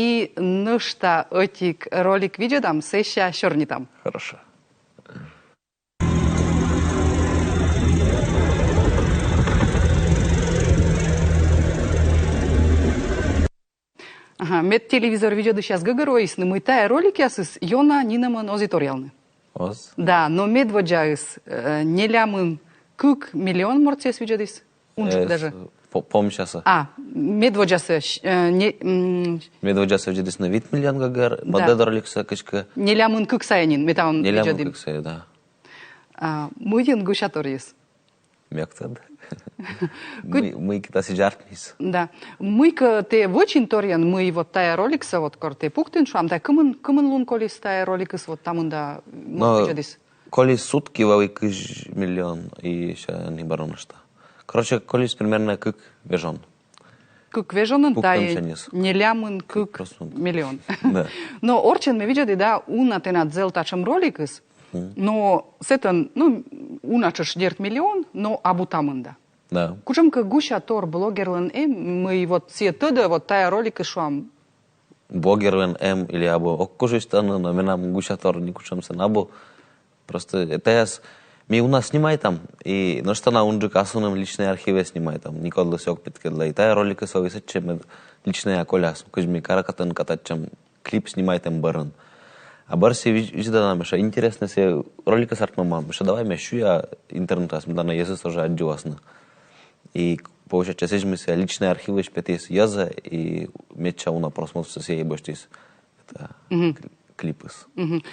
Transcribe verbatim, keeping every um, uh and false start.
И нӧшта ӧтик ролик видзӧдам, сэсся сёрнитам. Хорошо. Ага, мед телевизор видзӧдысьяс гӧгӧрвоисны, мый тайӧ роликъясыс ёна нинӧмӧн оз и торъявны. Оз? Да, но медводдзаыс э, нелямын кык миллион мортсӧ видзӧдіс. Унджык даже. Помнясьӧ. А, медводдзасӧ, э, не, м, Медводдзасӧ видзӧдісны вит миллион гӧгӧр, Да. мӧдӧд роликсӧ кыськӧ. Нелямын кыксаӧ нин, ме талун Нелямын видзӧдім. Кыксаӧ, да. А, мыйын гусяторйыс? Ме ог тӧд. Мый, мыйкӧ та сідз артмис. Да. Мыйкӧ тэ вӧчин торйӧн, мый вот тайӧ роликсӧ, вот кор тэ пуктін, шуам, тайӧ кымын, кымын лун колис тайӧ роликыс, вот та мында морт Но видзӧдіс. Колис сутки вӧлі кызь миллион и сэсся нин бара нӧшта. Короче, колис примерно кык вежон. Кык вежонын Пуктӧм тайӧ сэньыс. нелямын кык Просмотр. миллион. Да. Но орччӧн ме видзӧді, да, уна тэнад зэв татшӧм роликыс, но сэтӧн, ну, уна тшӧтш, дерт, миллион, но абу та мында. Да. Кутшӧмкӧ гусятор блогерлӧн эм, мый вот сійӧ тӧдӧ, вот тайӧ роликыс, шуам. Блогерлӧн эм или абу, ог куж висьтавны, но менам гусятор нин кутшӧмкӧ сэн абу. Просто тайӧс ми уна снимайтам, и нӧшта на унджык асывным личнӧй архивӧ снимайтам, некодлы сійӧ ог петкӧдлы. И тайӧ роликыс вӧлі сэтчӧ, мед личнӧя коляс, кыдз ми «Каракатын» катайтчам, клип снимайтӧм бӧрын. А бӧрсі видз-, видзӧда на, мися, интереснӧ сійӧ роликыс артмӧма, мися, давай ме сюя интернетас, мед на йӧзыс тоже аддзывласны. И получается, сідз, мися, личнӧй архивысь петіс йӧзӧ, и медся уна просмотрсӧ сійӧ босьтіс. Это кли-, клипыс. Мгм.